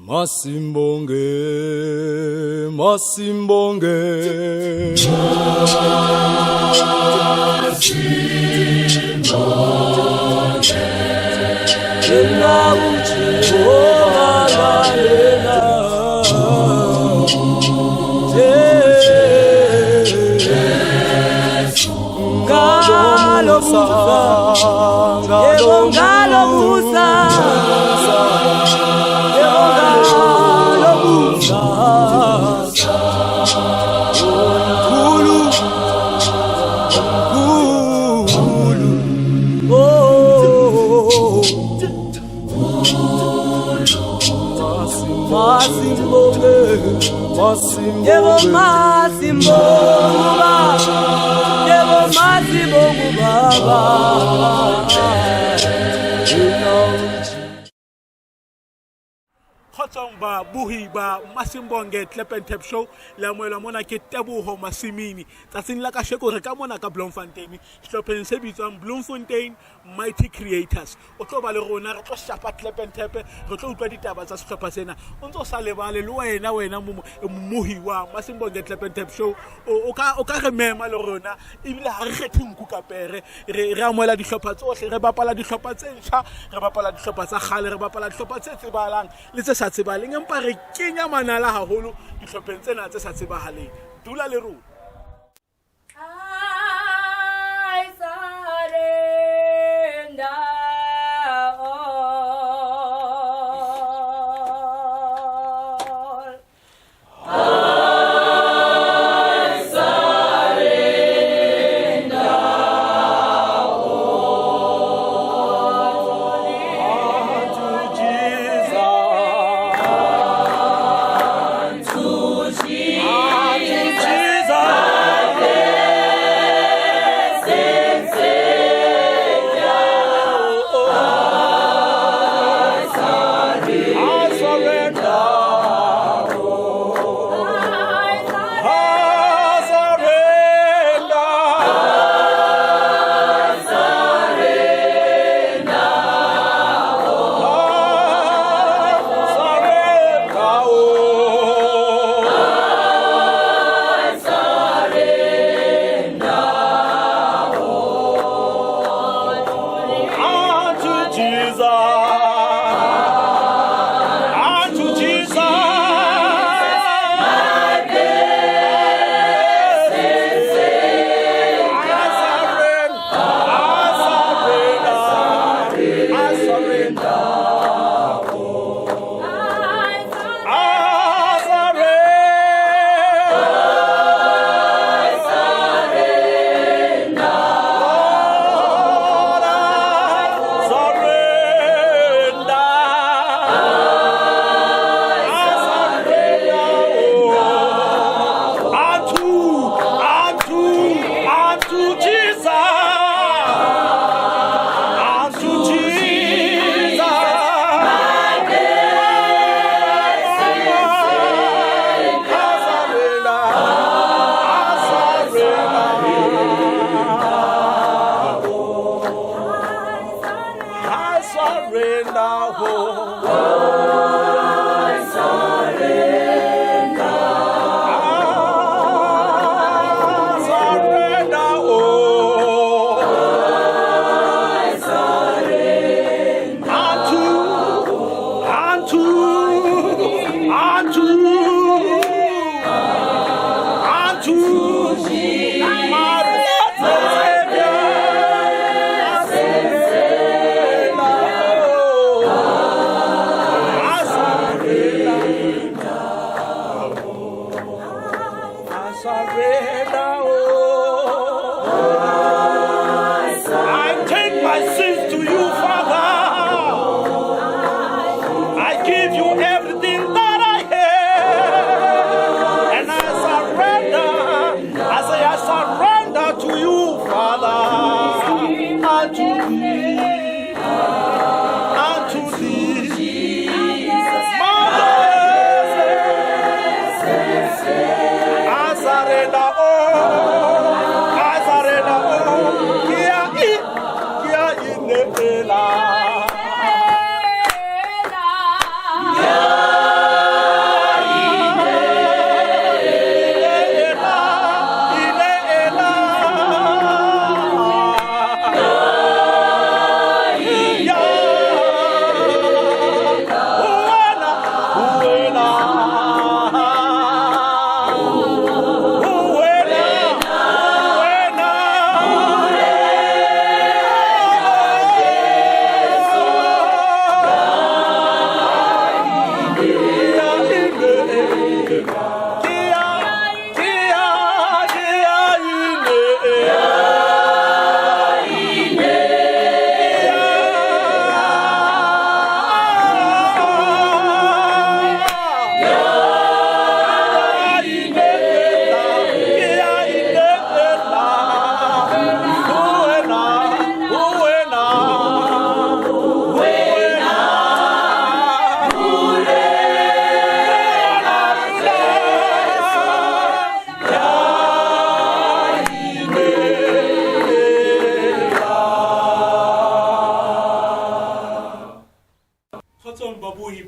Masimbonge, masimbonge. Masimbonge. Yena uJehova yena. Ngalo musa, yebo ngalo musa, yebo ngalo musa. Mkhulu, mkhulu, oh. Masimbonge, yebo masimbonge baba, yebo masimbonge baba. Kgotsong ba bohi ba Masimbonge Clap and Tap Show le amohelwa mona ke Teboho Masimini. Tsatsing la kasheko re ka mona ka Bloemfontein sehlopheng se bitswang Bloemfontein Mighty Creators. O tlo ba le rona, re tlo shapa Clap and Tap, re tlo utlwa ditaba tsa sehlopha sena. O ntse o sa lebale le wena, wena mmohi wa Masimbonge Clap and Tap Show, o ka re mema le rona, ebile ha re kgethe nku ka pere, re amohela dihlopha tsohle, re bapala dihlopha tse ntjha, re bapala dihlopha tsa kgale, re bapala dihlopha tse tsebahalang le tse sa tsebahaleng, empa re kenya manala haholo dihlopheng tsena tse sa tsebahaleng. Dula le rona. I surrender all. Unto Jesus. Unto Jesus.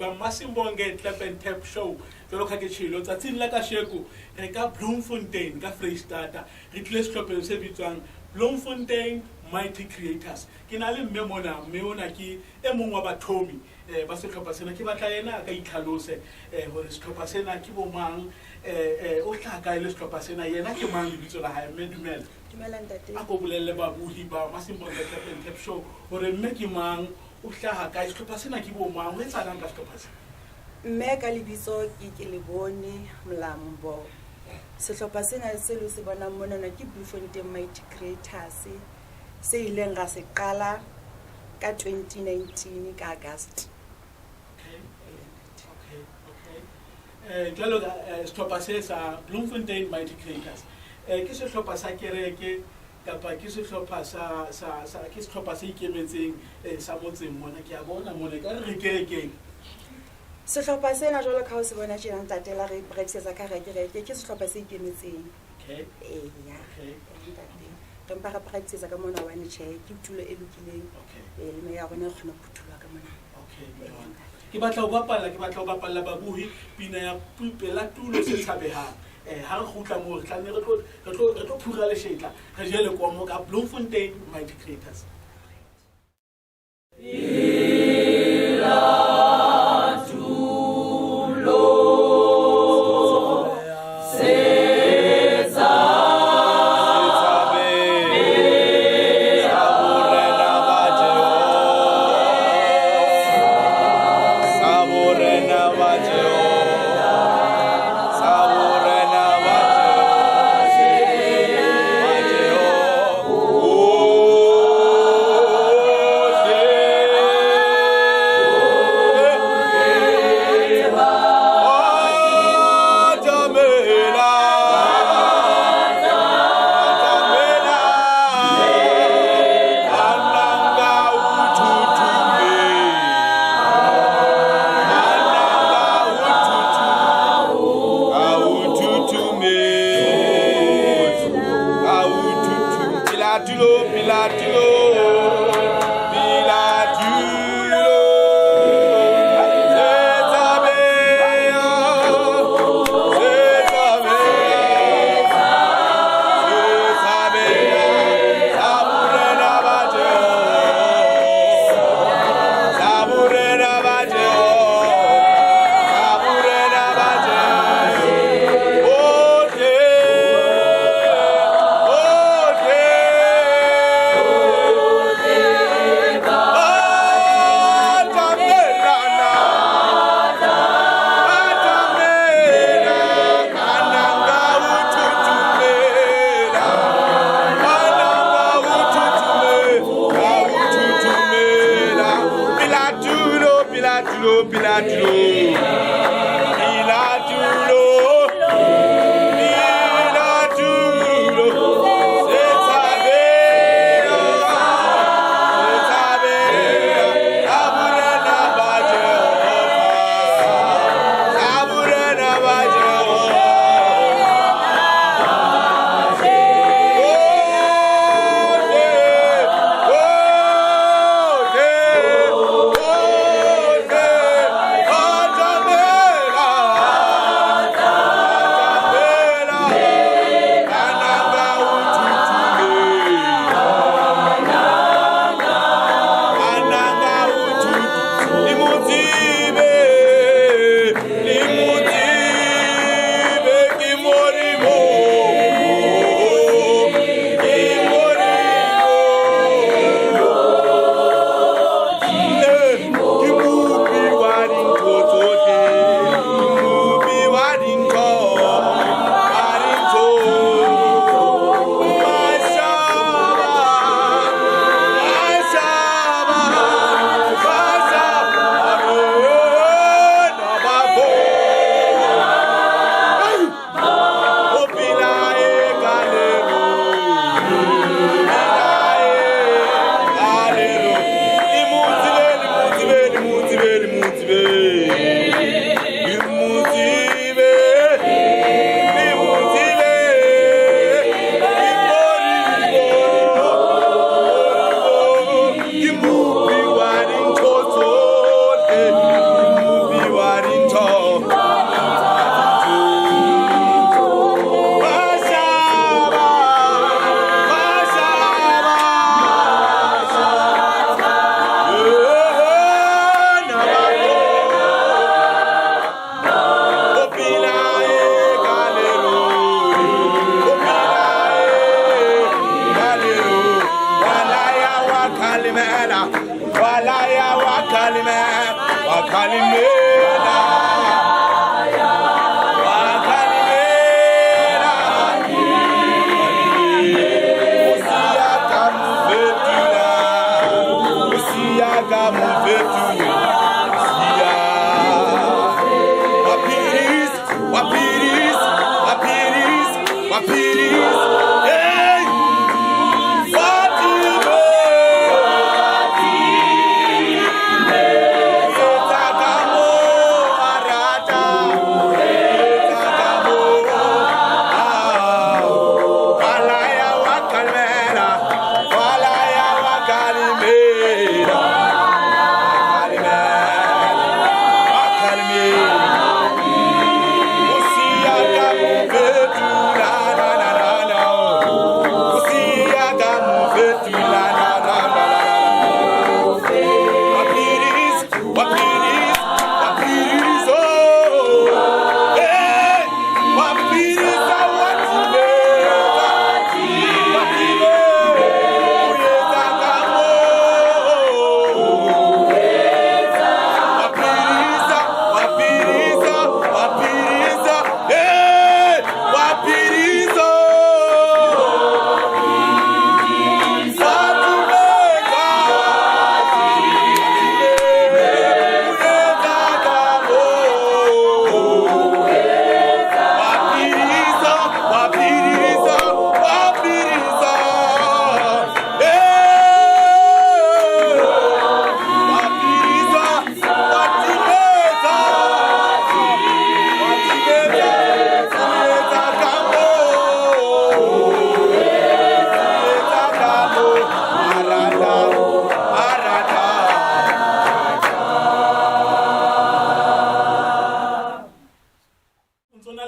sa Masimbonge Clap and Tap Show. Jwalo ka ke tjhelo tsatsing la kasheko re ka Bloemfontein ka Freistata, re tlile sehlopheng se bitswang Bloemfontein Mighty Creators. Ke na le mme mona, mme ona ke e mong wa bathomi ba sehlopha sena. Ke batla yena a ka itlhalose hore sehlopha sena ke bo mang, o hlaha kae le sehlopha sena, yena ke mang lebitso la hae. Mme dumela. Dumela ntate. A ko bolelle babohi ba Masimbonge Clap and Tap Show hore mme ke mang, o hlaha kae, sehlopha sena ke bo mang, ho etsahalang ka sehlopha sena? Mme ka lebitso ke ke Lebone Mlambo. Sehlopha sena se lo se bonang monana ke Bloemfontein Mighty Creators, se ileng ra se qala ka 2019 ka August. Okay. Okay, okay. Jwalo ka sehlopha se sa Bloemfontein Mighty Creators, ke sehlopha sa kereke kapa ke sehlopha sa sa sa ke sehlopha se ikemetseng sa motseng mona? Ke a bona mona ka re kerekeng. Sehlopha sena jwalo ka ha o se bona tjena ntate, la re rekisetsa ka hara kereke, ke sehlopha se ikemetseng. Okay. Eya. Okay. Ntate. Re mpa re practice ka mona hobane tjhe ke tulo e lokileng. Okay. Le meya ya rona e kgona ho phuthuloha ka mona. Okay, mme. Ke batla ho bapalla, ke batla ho bapalla babohi pina ya pela tulo se tshabehang. Ha re kgutla moo re tla nne re tlo phura leshetla, re je lekomo ka Bloemfontein Mighty Creators.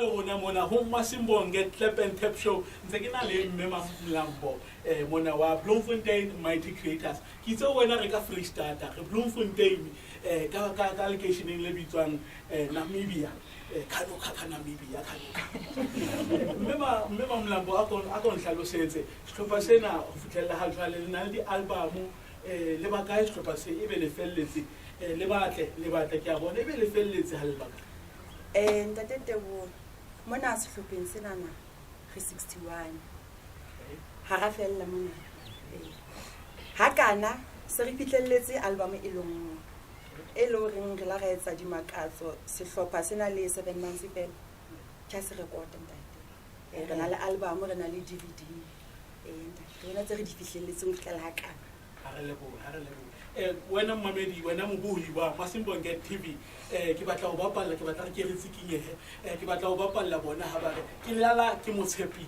le rona mona ho Masimbonge Clap and Tap Show. Ntse ke na le mme Mamlambo mona wa Bloemfontein Mighty Creators. Ke itse ho wena re ka Freistata, re Bloemfontein ka lekeisheneng le bitswang Namibia. Kano ka Namibia Kano. Mme Mamlambo a ko nhlalosetse sehlopha sena ho fihlella ha jwale le na le di-album le ba kae sehlopha se ebe le felletse le batle le batle ke a bona ebe le felletse ha le baka. Ntate Teboho, mona sehlopheng senana re 61. Ha ra fella mona. Ha kana se re fihlelletse album e le nngwe. E le horeng re la ra etsa dimakatso sehlopha sena le 7 months fela. Ke ha se record ntate. Re na le album, re na le DVD. Ntate, re na tse re di fihlelletseng ho fihlela ha kana. Ha re lebohe, ha re lebohe. Wena mmamedi, wena mobohi wa Masimbonge TV, ke batla ho bapalla, ke batla re ke re tsikinyehe. Ke batla ho bapalla bona ha ba re ke lala ke motshepi.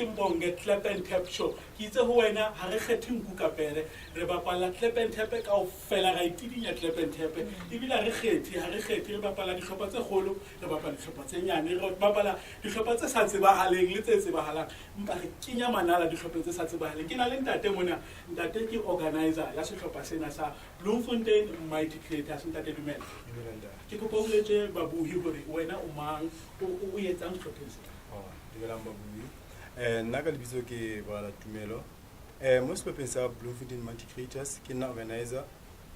Masimbonge Clap and Tap Show. Ke itse ho wena ha re kgethe nku ka pere, re bapala Clap and Tap kaofela, ra itidinya Clap and Tap. Ebile ha re kgethe, ha re kgethe, re bapala dihlopha tse kgolo, re bapala dihlopha tse nyane, re bapala dihlopha tse sa tsebahaleng le tse tsebahalang. Empa re kenya manala dihlopheng tse sa tsebahaleng. Ke na le ntate mona, ntate ke organizer ya sehlopha sena sa Bloemfontein Mighty Creators. Ntate dumela. Dumela ntate. Ke kopa o boletse babohi hore wena o mang, o etsang sehlopheng sena. Oh, dumelang babohi. Nna ka lebitso ke Brother Tumelo. Mo sehlopheng sa Bloemfontein Mighty Creators ke nna organizer.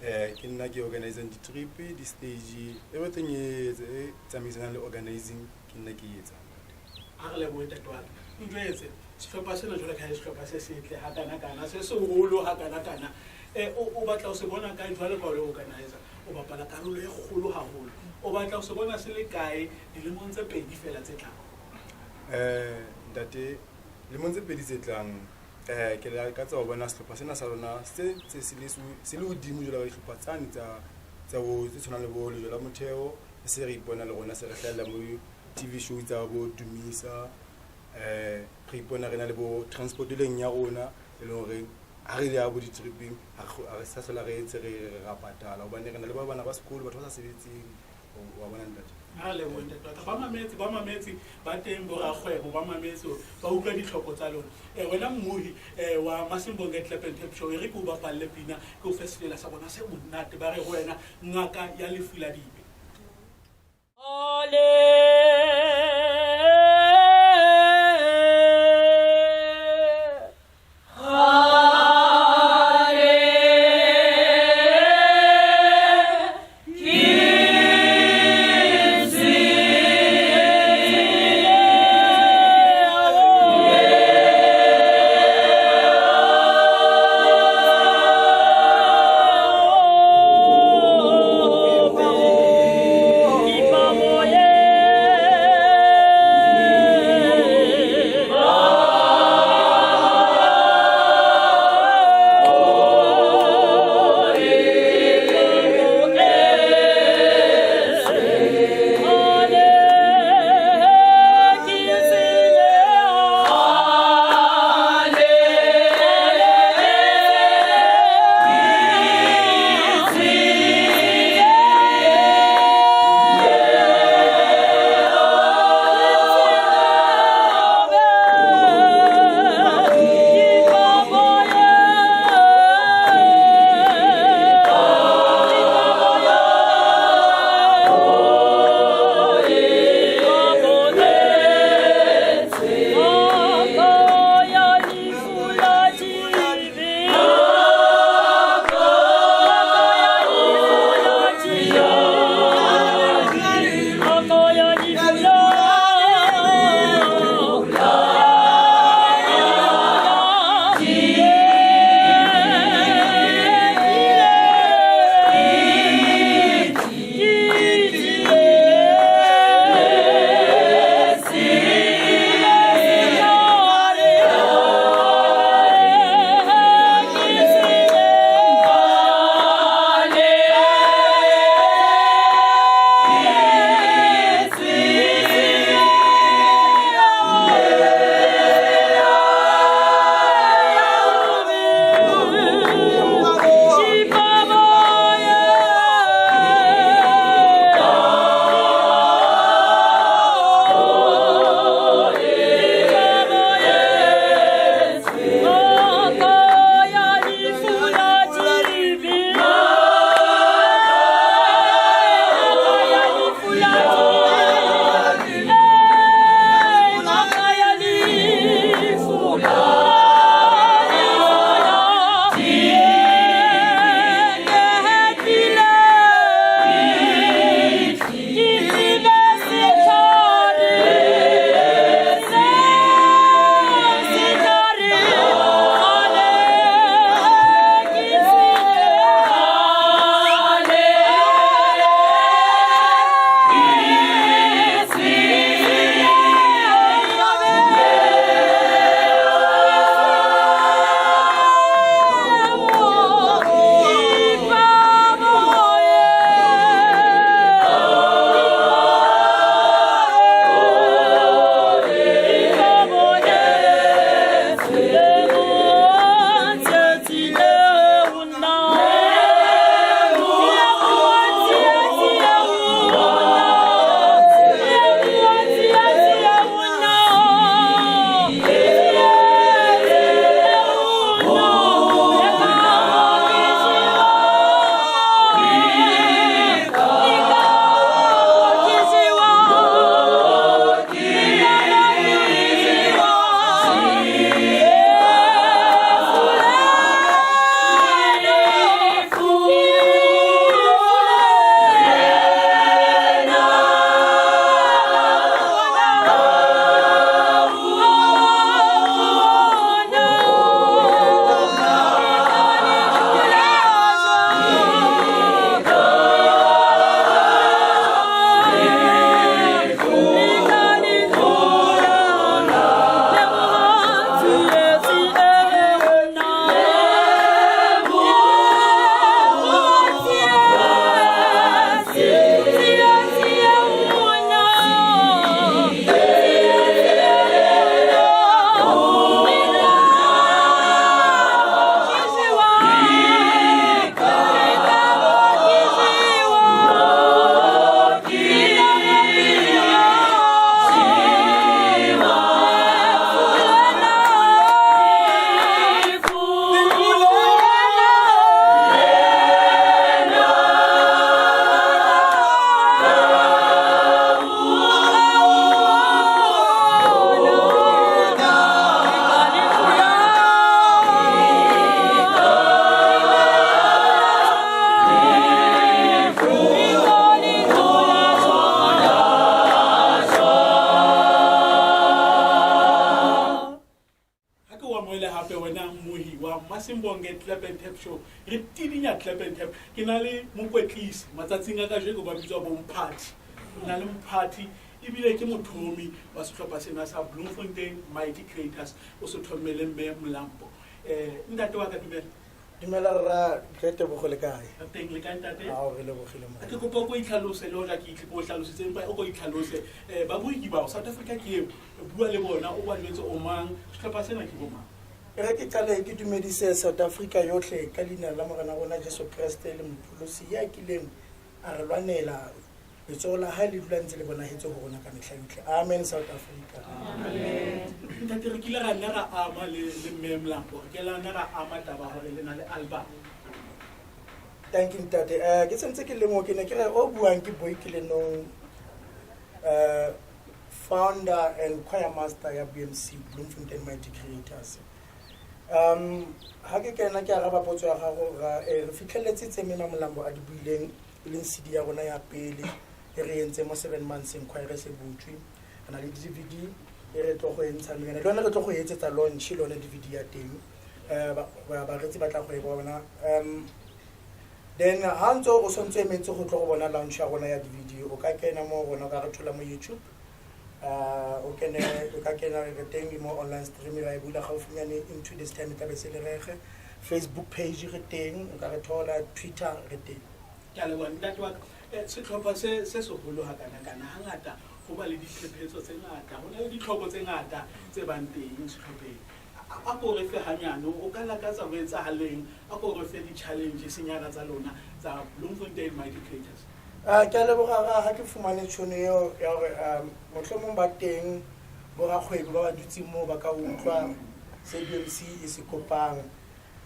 Ke nna ke organizang di-trip, di-stage, everything e e tsamaisanang le organizing ke nna ke e etsang. A re lebohe ntate wa ka. Njwetse, sehlopha sena jwale ka ha e sehlopha se setle hakana-kana, se seholo hakana-kana. O batla ho se bona kae jwale ka o le organizer? O bapala karolo e kgolo haholo. O batla ho se bona se le kae dilemong tse pedi feela tse tlang? Ntate, lemong tse pedi tse tlang ke lakatsa ho bona sehlopha sena sa rona se ntse se le se le hodimo jwalo ka dihlopha tsane tsa tsa bo tse tshwanang le bo Lejwe la Motheo. Se re ipona le rona se re hlahella mo TV show tsa bo Dumisa. Re ipona re na le bo transport e leng ya rona e leng hore ha re ya bo di-trip-ing ha re sa hlola re ntse re ra patala hobane re na le ba bana ba sekolo, batho ba sa sebetseng, wa bona ntate. A re lebohe ntate wa ka. Ba mametse, ba mametse, ba teng borakgwebo, ba mametse hore ba utlwa ditlhoko tsa lona. Wena mmohi wa Masimbonge Clap and Tap Show, e re ke o bapalle pina, ke o fe sefela sa bona se monate, ba re ho wena ngaka ya lefu la dibe. Ipamoye. Masimbonge Clap and Tap Show. Re tidinya Clap and Tap. Ke na le mokwetlisi matsatsing a kajeno ba bitswa bomphathi. Ke na le mphathi ebile ke mothomi wa sehlopha sena sa Bloemfontein Mighty Creators o se thomme le mme Mlambo. Ntate wa ka dumela. Dumela rra, ke Tebogo le kae? Re teng le kae ntate? Ao, re lebogile mo. Ke kopa o ko itlhalose le hoja ke o hlalositse empa o ko itlhalose. Babui ke bao South Africa ke eo. Bua le bona o ba jwetse o mang, sehlopha sena ke bo mang? E re ke qale ke dumedise South Africa yohle ka leina la Morena rona Jesu Kreste le Mopholosi ya kileng a re lwanela. Letsoho la hae le dula ntse le bonahetse ho rona ka mehla yohle. Amen South Africa. Amen. Ntate re kile ra nna ra ama le mme Mlambo, re kile ra nna ra ama taba hore le na le album. Thank you ntate. Ke sentse ke le mo ke ne ke re o buang ke Boikelenong, founder and choir master ya BMC Bloemfontein Mighty Creators. Ha ke kena ke araba potso ya gago, re fitlheletse tse mme Mlambo a di buileng, e leng CD ya rona ya pele e re entse mo 7 months choir se butswe. Re na le DVD e re tlo go e ntsha le yone, le yone re tlo go e etsetsa launch le yone DVD ya teng. Bareetsi ba tla go e bona. Then ha ntse o sontse emetse go tlo go bona launch ya rona ya DVD, o ka kena mo rona, o ka re thola mo YouTube. O kene, o ka kena re teng mo online streaming, ra e bula gaufinyane in 2 days time e tla be se le rege. Facebook page re teng, o ka re thola, Twitter re teng. Ke a leboha ntate wa ka. Sehlopha se seholo hakana-kana, hangata ho ba le diphephetso tse ngata, ho na le ditlhoko tse ngata tse bang teng sehlopheng. A ko re fe hanyane, o ka lakatsa ho etsahaleng, a ko re fe di-challenges-nyana tsa lona tsa Bloemfontein Mighty Creators. Ke a leboha ra ha ke fumane tjhono eo ya hore, mohlomong ba teng borakgwebo ba ba dutseng moo ba ka utlwa se BMC e se kopang.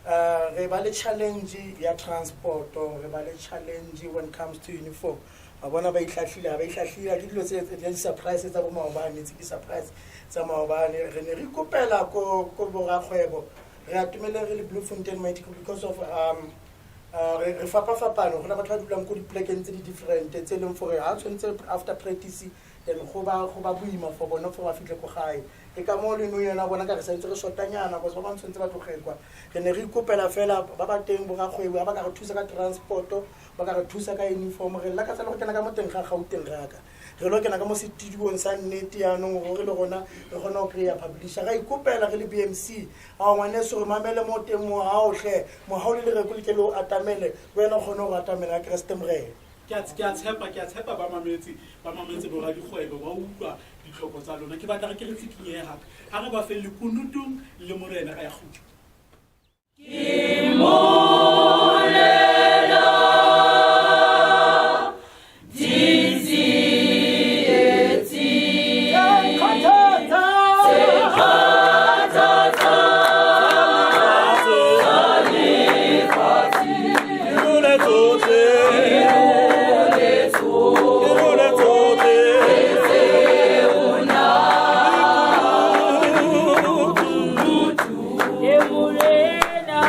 Re ba le challenge ya transport, re ba le challenge when it comes to uniform. Ba bona ba ihlahlile, ha ba ihlahlile, ke dilo tse di-surprise tsa bo maobane, tse di-surprise tsa maobane. Re ne re ikopela ko borakgwebo, re atomele re le Bloemfontein Mighty Creators because of re fapafapane. Ho na batho ba dulang ko dipolekeng tse di different tse leng for ha tshwanetse after practice then go ba boima for bona for ba fihle ko gae. Ke ka moo le nou yena bona ka re santse re shotanyana because ba bang tshwanetse ba tloge kwa. Re ne re ikopela fela ba ba teng borakgwebo ha ba ka re thusa ka transport, ba ka re thusa ka uniform. Re lakatsa le go kena ka mo teng ga Gauteng raka. Re lo kena ka mo setudiong sa nnete yanong hore le rona re kgone ho kry-a publisher. Ra ikopela re le BMC, ao ngwaneso re mamele mo teng mo, ao hle, mohau le lereko le ke le o atamele, wena o kgone ho atamela Kreste Morena. Ke a tshepa ba mametse boradikgwebo ba utlwa ditlhoko tsa lona. Ke batla re ke re tsikinyehe hape. Ha re ba fe lekunutung le Morena ka ya kgutla. Ke morena ditsietsi tse kgathatsang tsa lefatshe. Ke morena.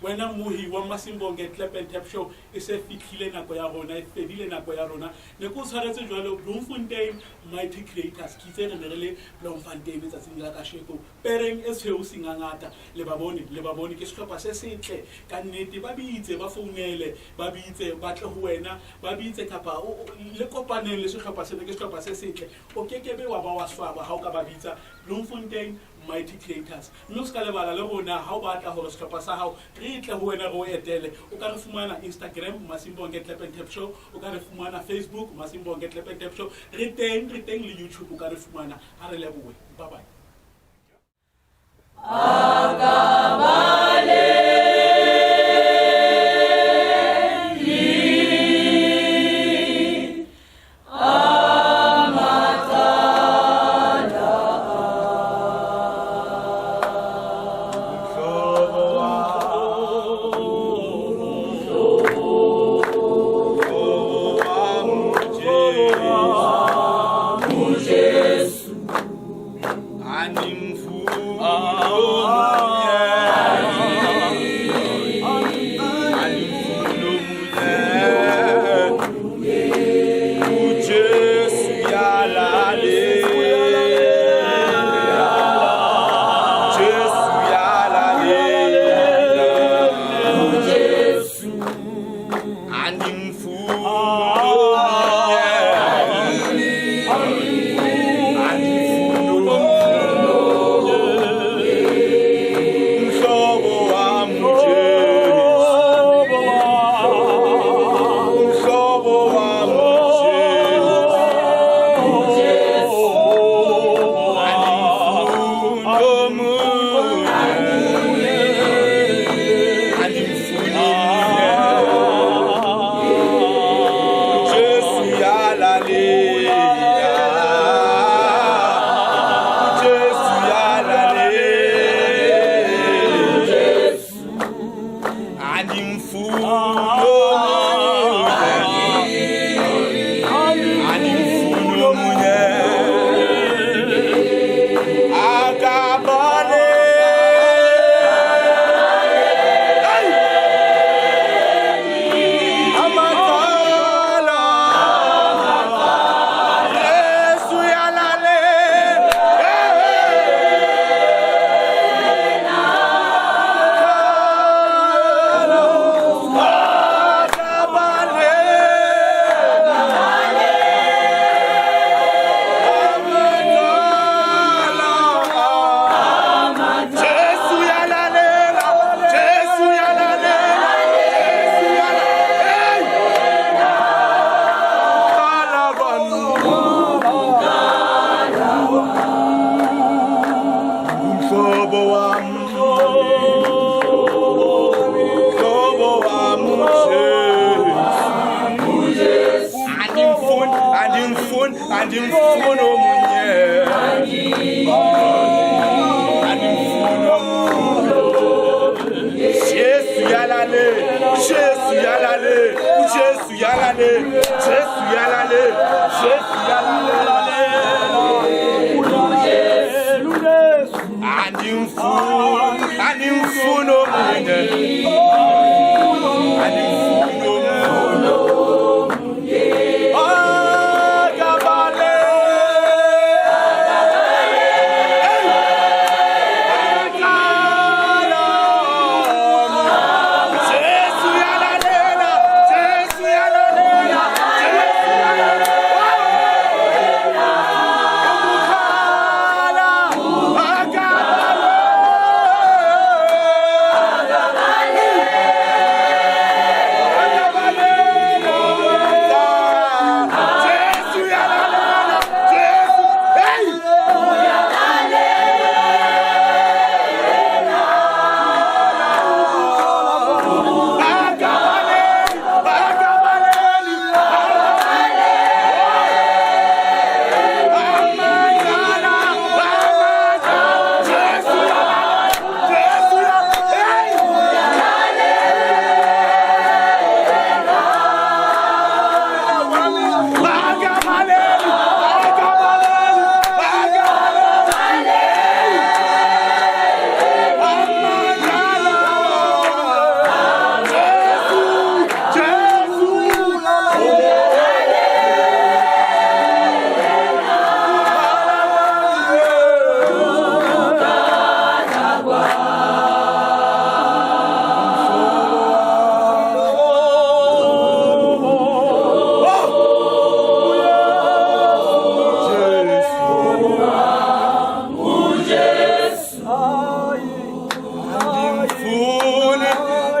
Wena mmohi wa Masimbonge Clap and Tap Show, e se fihlile nako ya rona, e fedile nako ya rona. Ne ke o tshwaretse jwalo Bloemfontein Mighty Creators. Ke itse re ne re le Bloemfontein letsatsing la kasheko. Pereng e tshweu sengangata. Le ba bone, le ba bone ke sehlopha se setle ka nnete. Ba bitse, ba founele, ba bitse, ba tle ho wena, ba bitse kapa le kopaneng le sehlopha sena, ke sehlopha se setle. O kekebe wa ba wa swaba ha o ka ba bitsa Bloemfontein Mighty Creators. Mme o se ka lebala le rona ha o batla hore sehlopha sa hao re tle ho wena re o etele. O ka re fumana Instagram Masimbonge Clap and Tap Show, o ka re fumana Facebook Masimbonge Clap and Tap Show. Re teng, re teng le YouTube o ka re fumana. Ha re lebohe. Bye bye.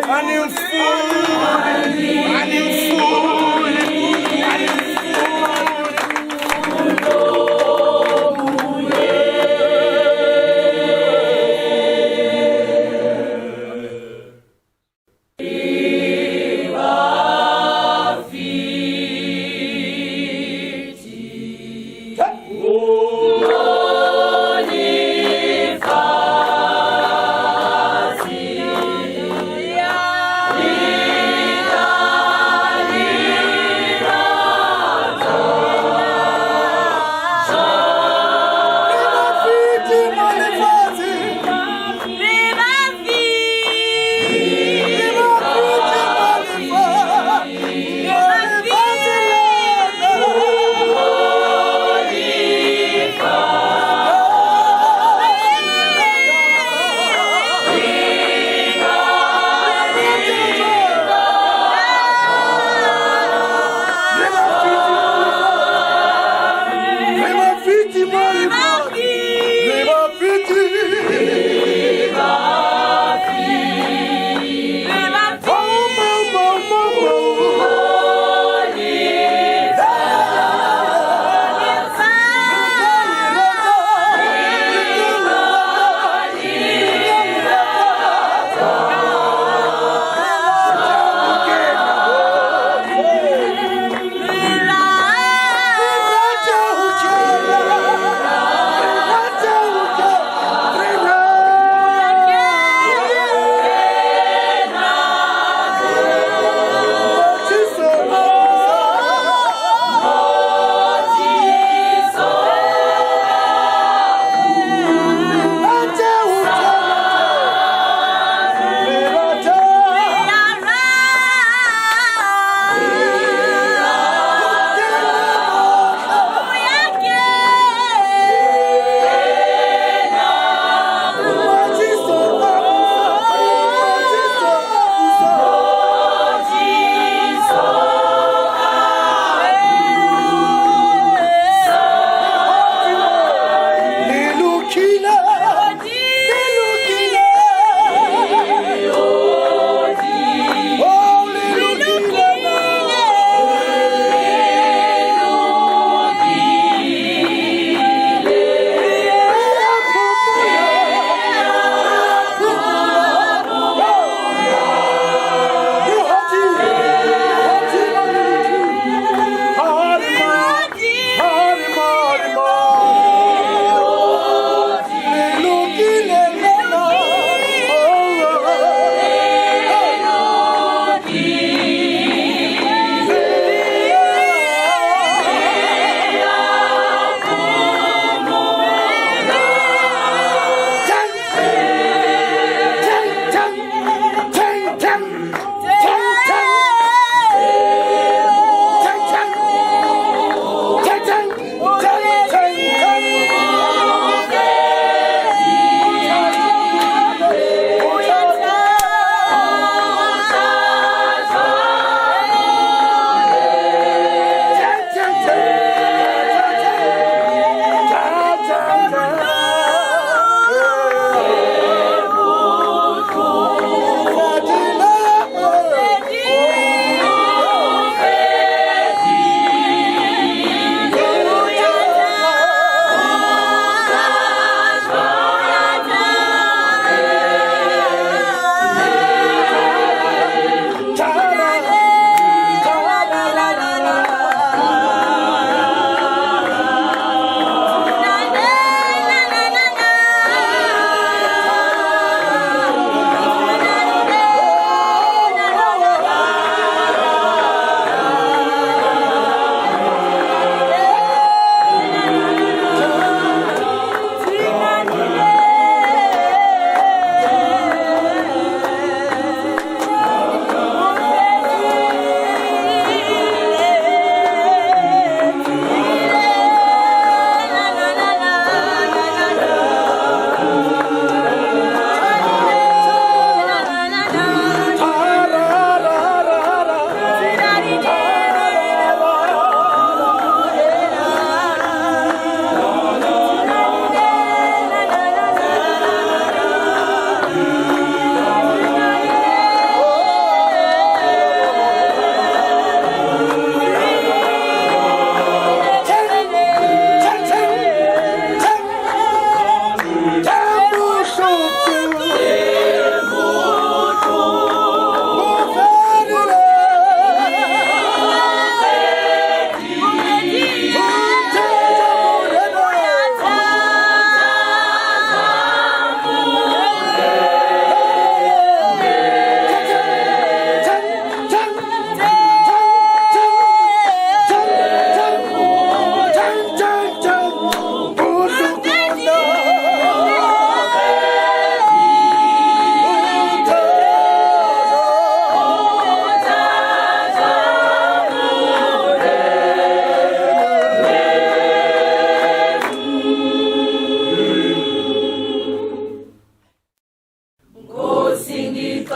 Animfuni, animfuni, animfuni.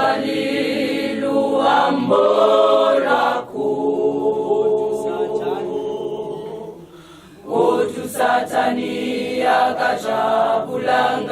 Saqalile uhambo lwakho, kodwa uSathane akajabulanga.